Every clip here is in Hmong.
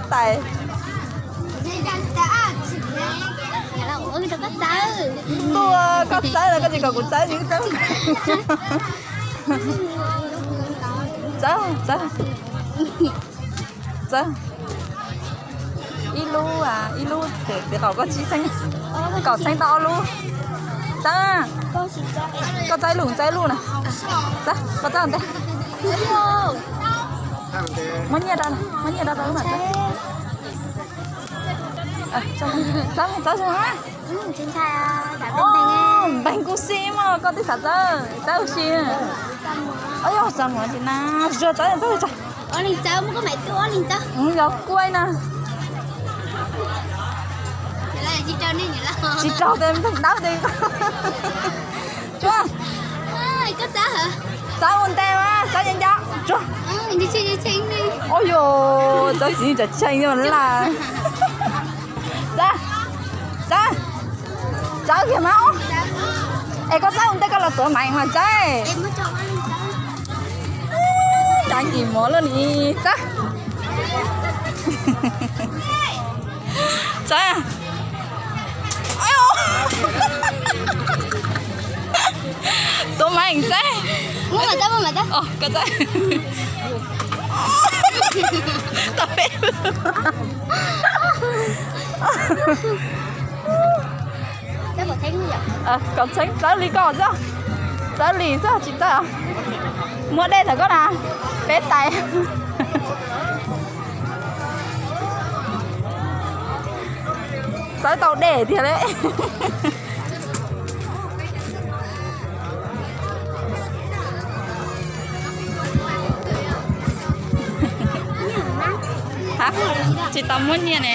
Tais. Tuaj, koj txawb los koj tsis kom kuv txawb, txawb. Txawb, txawb. Txawb. Ib lub, ib lub ces txiv qaum koj tsib txheeb, kaum txheeb tau ob lub. Txawb. Koj txawb ib lub, txawb ib lub na. Txawb, koj txawb ua ntej. Muab nyiaj rau, muab nyiaj rau rau lub mam txawb. Txawb, txawb zoo. Npeeg kuj xib mog, koj twb xav txawb, txawb ua si. Yog txawb mus tsis na, zuag txawb txawb txawb. Yog kuj na. Tsis raug tes npleeg dawb tes. Tsuag. Txawb ua ntej mas txawb nco nco. Tsuag. Ua yog txawb txiv tseem tsheej lawm. Txawb, txawb, txawb kiag mas. Es koj txawb ua ntej koj los tuav maiv mas txawb. Cov nkis mov loj ni txawb. Txawb. Tuav maiv txawb. Muab mas txawb, muab mas txawb. Koj txawb. Tau peb. Kaum txheeb txawb li koj xwb. Txawb li xwb tsis txawb. Muab dej ntawm koj na. Peb tais. Txawb tau dej tiag li. Tsis tau muab nyiaj ne.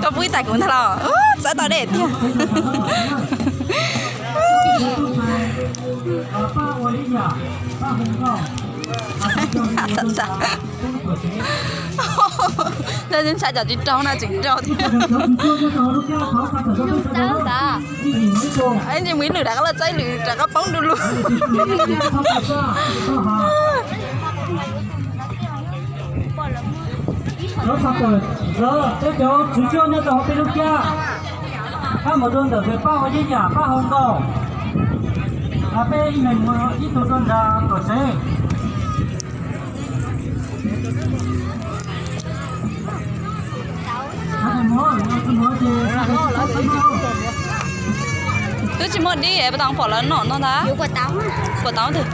Koj pub ib tais kuv ntag los. Txawb tau dej tiag. Ntshai cov tsis raug no tseem raug thiab. Ntsis mus ib lwm rov qab los txawb ib lwm rov qab poob du lug. Cov tswv cuaj nyob rau hauv peb lub kiab, pab mus rau ntawm pab ua yeeb yam pab hau nkaus, peb ib leeg mus ib tug rau nram tuam tsev. Twb tsis muaj dib es puas tau pom lawv noj no ntag. Puas tau twg?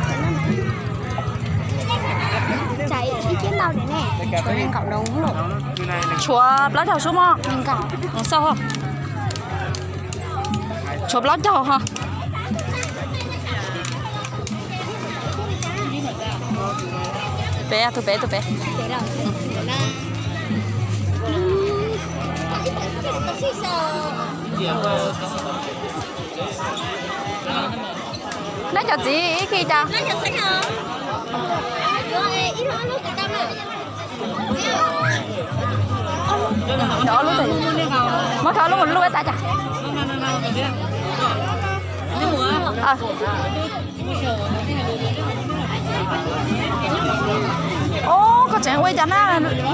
Tshuav plaub caug xwb mog. Tshuav plaub caug ho. Peb, tus peb, tus peb. Neb cov txiv ib khi cas? Cov ob lub, muab cov ob lub mus lub tas cas. Ub, koj tseem ua cas na,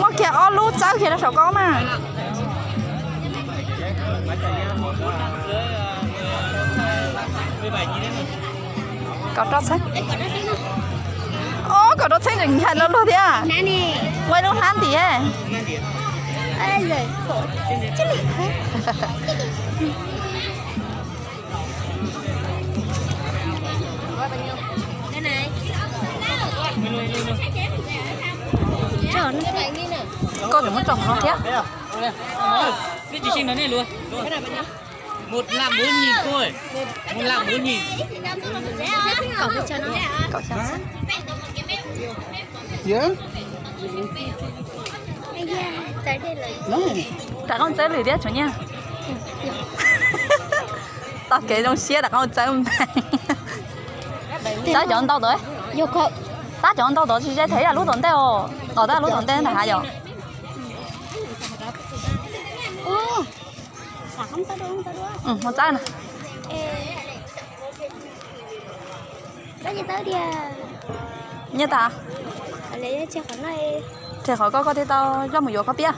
muab kiag ob lub txawb kiag rau saum koj mas. Kaum rau txheeb. Ub, kaum rau txheeb tseem nyaim lo lug thiab. Ua ib lub hnab ntim. Koj tseem muab tso hauv no thiab. Rov qab txawb lwm thiab tshuav nyiaj. Tau kev zoo siab rov qab txawb npeeg. Tab cov ntau tod, tab cov ntau tod tsis ze thev ib lub tom ntej os, tom tab lub tom ntej ntag yom. Mus txawb na. Nyiaj tas. Tseg qhov koj, koj thiaj tau coj mus yuav koj piab.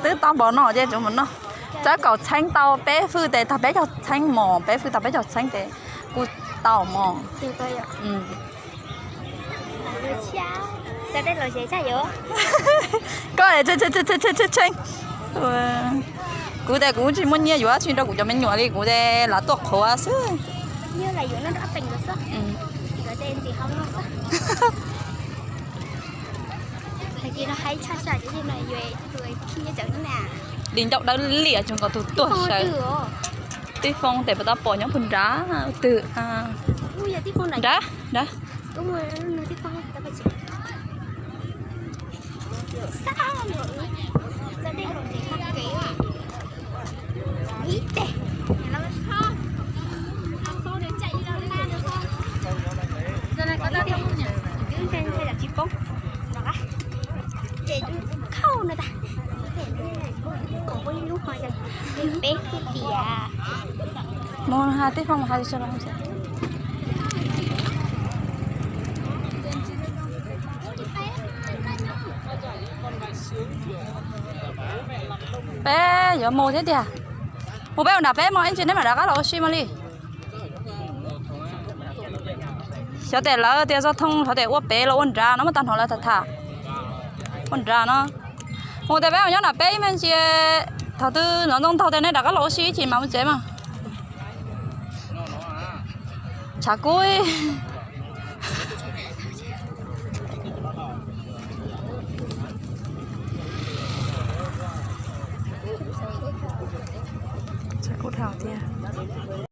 Twb tau npaum no ces tsuas mus noj. Txawb kaum txheeb tau peb fwj tes tag peb caug txheeb mos, peb fwj tag peb caug txheeb tes kuj tau mos. Koj tshee, kuv tes kuv tsis muaj nyiaj yuav tsis rau kuv cov me nyuam li, kuv tes lav tuaj qhuav xwb. Li ncauj dawb liam tsuas nkaus tus tuag sawv. Tij Foob tes puas tau pom nyob puag nrad twg? Nrad, nrad. Mus has Tij Foob mus has. Peb yuav mus thiab tiag. Mus peb mus nram peb mog, ib ntsis neb mam rov qab los ua si mog li. Xyov tes lawv tias zoj thoob xyov tes ua pem los ua nrad no, muab tag nrho lawv tham tham. Ua nrad no. Mus tes peb mus nyob nram peb ib me ntsis, thaum twg nov ntoo ntaug tes neb rov qab los ua si ib chim mas mus tsev mas. Tshav kub. Tshav kub dhau tiag.